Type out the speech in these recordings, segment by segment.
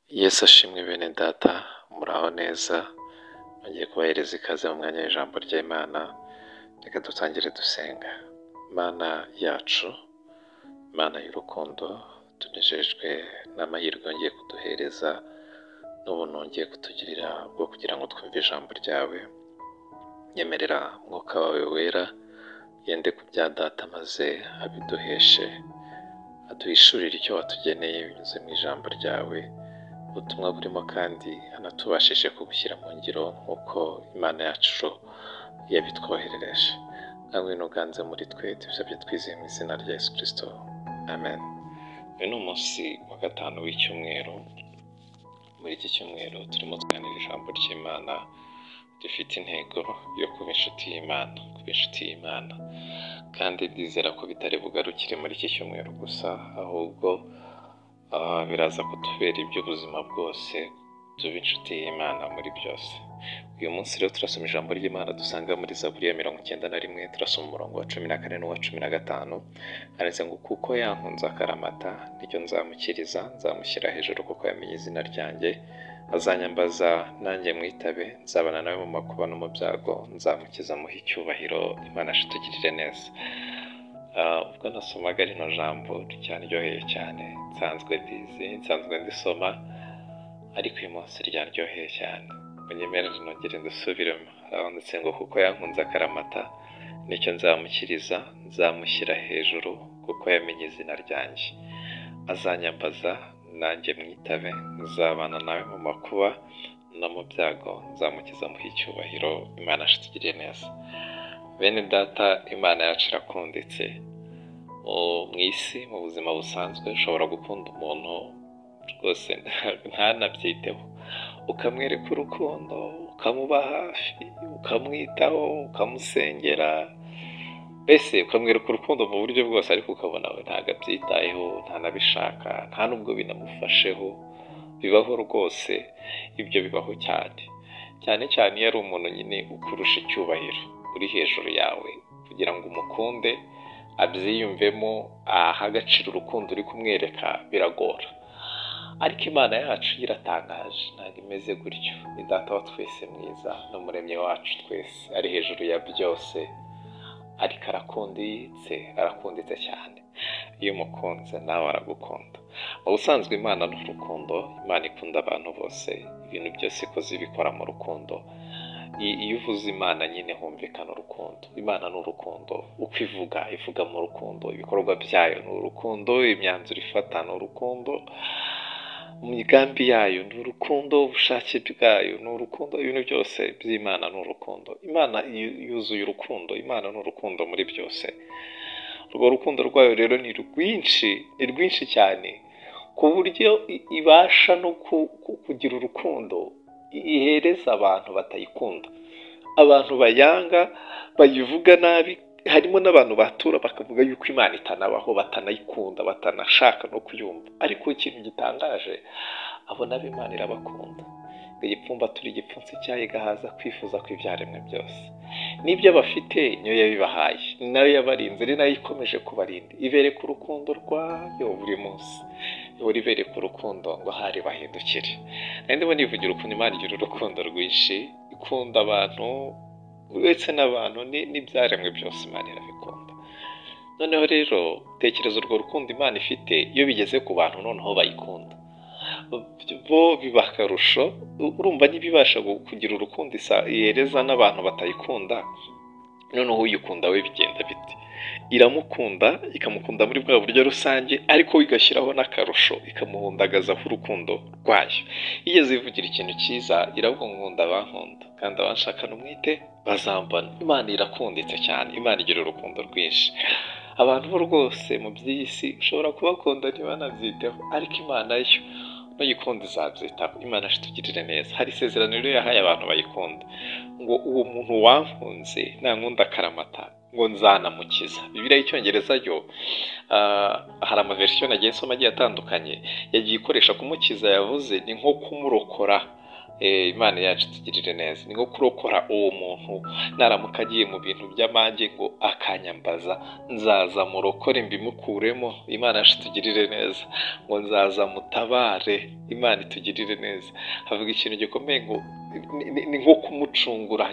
Yesu ashimwe bene data, muraho neza, nongeye kubahereza ikaze mu mwanya w'ijambo ry'Imana, reka dutangire dusenga. Mana yacu, Mana y'urukundo, tunejejwe n'amahirwe yongeye kuduhereza n'ubuntu wongeye kutugirira bwo kugira ngo twumve ijambo ryawe, nyemerera umwuka wawe wera yende ku bya data maze abiduheshe, aduhishurire icyo watugeneye binyuze mu ijambo ryawe, ubutumwa burimo kandi anatubashishe kubushyira mu ngiro nk'uko Imana yacu yabitwoherereje. Ngwino uganze muri twe, tubisabye twizeye mu izina rya Yesu Kristo, amen. Uyu ni umunsi wa gatanu w'icyumweru, muri iki cyumweru turimo tuganira ijambo ry'Imana rifite intego yo kuba inshuti y'Imana, kuba inshuti y'Imana, kandi ndizera ko bitari bugarukire muri iki cyumweru gusa, ahubwo biraza kutubera iby'ubuzima bwose, tuba inshuti y'Imana muri byose. Uyu munsi rero turasoma ijambo ry'Imana dusanga muri Zaburi ya 91, turasoma umurongo wa 14 n'uwa 15, handitse ngo kuko yankunze akaramata, nicyo nzamukiriza, nzamushyira hejuru kuko yamenye izina ryanjye, azanyambaza nanjye mwitabe, nzabana nawe mu makuba no mu byago, nzamukiza muhe icyubahiro. Imana itugirire neza. Ubwo nasomaga rino jambo ryanryoheye cyane, nsanzwe ndizi, nsanzwe ndisoma, ariko uyu munsi ryanryoheye cyane. Munyemerere nongere ndusubiremo. Haranditse ngo kuko yankunze akaramata, nicyo nzamukiriza, nzamushyira hejuru kuko yamenye izina ryanjye, azanyambaza nanjye mwitabe, nzabana nawe mu makuba no mu byago, nzamukiza muhe icyubahiro. Imana itugirire neza. Bene data, Imana yacu irakunditse. Mu isi, mu buzima busanzwe, ushobora gukunda umuntu rwose ntanabyiteho, ukamwereka urukundo, ukamuba hafi, ukamwitaho, ukamusengera, mbese ukamwereka urukundo mu buryo bwose, ariko ukabona we ntabwo abyitayeho, ntanabishaka, nta nubwo binamufasheho. Bibaho rwose, ibyo bibaho cyane cyane cyane iyo ari umuntu nyine ukurusha icyubahiro, uri hejuru yawe, kugira ngo umukunde abyiyumvemo, aha agaciro urukundo uri kumwereka biragora. Ariko Imana yacu iratangaje, ntabwo imeze gutyo. Ni data wa twese mwiza, ni umuremyi wacu twese, ari hejuru ya byose, ariko arakunditse, arakunditse cyane. Iyo umukunze nawe aragukunda. Mu busanzwe Imana ni urukundo, Imana ikunda abantu bose, ibintu byose ikoze ibikora mu rukundo. Iyo uvuze Imana nyine humvikana urukundo. Imana ni urukundo, uko ivuga, ivuga mu rukundo, ibikorwa byayo ni urukundo, imyanzuro ifata ni urukundo, imigambi yayo ni urukundo, ubushake bwayo ni urukundo, ibintu byose by'Imana ni urukundo. Imana yuzuye urukundo, Imana ni urukundo muri byose. Urwo rukundo rwayo rero ni rwinshi, ni rwinshi cyane, ku buryo ibasha no kugira urukundo ihereza abantu batayikunda, abantu bayanga, bayivuga nabi. Harimo n'abantu batura bakavuga yuko Imana itanabaho, batanayikunda, batanashaka no kuyumva. Ariko ikintu gitangaje, abo nabo Imana irabakunda. Igipfumbatura igipfunsi cyayo igahaza kwifuza kw'ibyaremwe byose. N'ibyo bafite niyo yabibahaye, ni nayo yabarinze, ni nayo ikomeje kubarinda. Ibereka urukundo rwayo buri munsi, ihora ibereka urukundo ngo ahari bahindukire. Nari ndimo nivugira ukuntu Imana igira urukundo rwinshi, ikunda abantu, uretse n'abantu n'ibyaremwe byose Imana irabikunda. Noneho rero tekereza urwo rukundo Imana ifite, iyo bigeze ku bantu noneho bayikunda, bo biba akarusho. Urumva niba ibasha kugira urukundo ihereza n'abantu batayikunda, noneho uyikunda we bigenda bite? Iramukunda, ikamukunda muri bwa buryo rusange, ariko igashyiraho n'akarusho, ikamuhundagazaho urukundo rwayo. Igeze ivugira ikintu cyiza, iravuga ngo nkunda abankunda, kandi abanshakana umwete bazambona. Imana irakunditse cyane, Imana igira urukundo rwinshi. Abantu bo rwose mu by'iyi si ushobora kubakunda ntibanabyiteho, ariko Imana yo nuyikunda izabyitaho. Imana itugirire neza. Hari isezerano rero yahaye abantu bayikunda, ngo uwo muntu wankunze nankunda akaramata, ngo nzanamukiza. Bibiliya y'Icyongereza yo hari amaverisiyo nagiye nsoma agiye atandukanye, yagiye ikoresha kumukiza, yavuze ni nko kumurokora, Imana yacu itugirire neza. Ni nko kurokora uwo muntu naramuka agiye mu bintu by'amage ngo akanyambaza, nzaza murokore mbimukuremo. Imana yacu itugirire neza, ngo nzaza mutabare. Imana itugirire neza. Havuga ikintu gikomeye ngo ni nko kumucungura.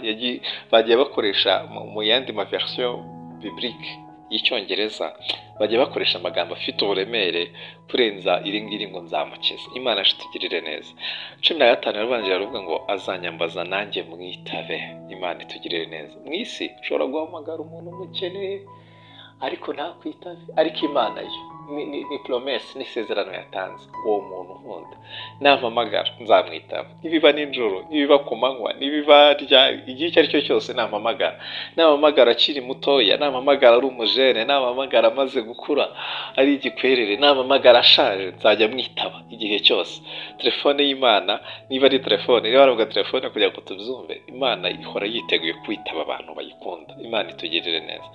Bagiye bakoresha mu yandi ma version biblique y'Icyongereza, bajya bakoresha amagambo afite uburemere kurenza iri ngiri ngo nzamukize. Imana yacu itugirire neza. 15 yarabanje aravuga ngo azanyambaza nanjye mwitabe. Imana itugirire neza. Mu isi ushobora guhamagara umuntu umukeneye ariko ntakwitabe, ariko Imana yo ni promesse, ni isezerano yatanze. Uwo muntu nkunda nampamagara nzamwitaba, nibiba nijoro, nibiba ku manywa, nibiba igihe icyo ari cyo cyose nampamagara, nampamagara akiri mutoya, nampamagara ari umujene, nampamagara amaze gukura ari igikwerere, nampamagara ashaje, nzajya mwitaba igihe cyose. Telefone y'Imana, niba ari telefone, niba baravuga telefone kugira ngo tubyumve, Imana ihora yiteguye kwitaba abantu bayikunda. Imana itugirire neza,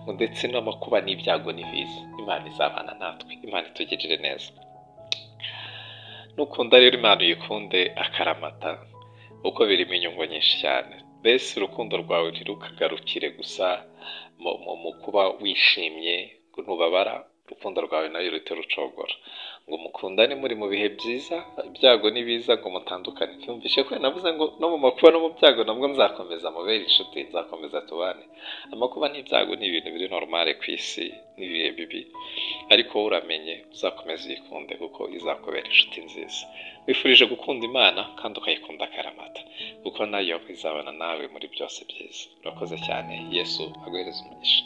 ndetse n'amakuba n'ibyago n'ibiza, Imana izabana natwe. Imana itugirire neza. Nukunda rero Imana uyikunde akaramata, kuko birimo inyungu nyinshi cyane. Mbese urukundo rwawe ntirukagarukire gusa mu kuba wishimye ngo ntubabara, urukundo rwawe nayo ruhite rucogora. Ngo mukundane muri mu bihe byiza, ibyago n'ibiza ngo mutandukane. Ntumvishe ko navuze ngo no mu makuba no mu byago nabwo nzakomeza mubere inshuti, nzakomeza tubane. Amakuba n'ibyago ni ibintu biri normale ku isi, n'ibihe bibi, ariko wowe uramenye uzakomeza uyikunde kuko izakubera inshuti nziza. Wifurije gukunda Imana kandi ukayikunda akaramata, kuko nayo izabana nawe muri byose byiza. Urakoze cyane. Yesu aguhereze umugisha.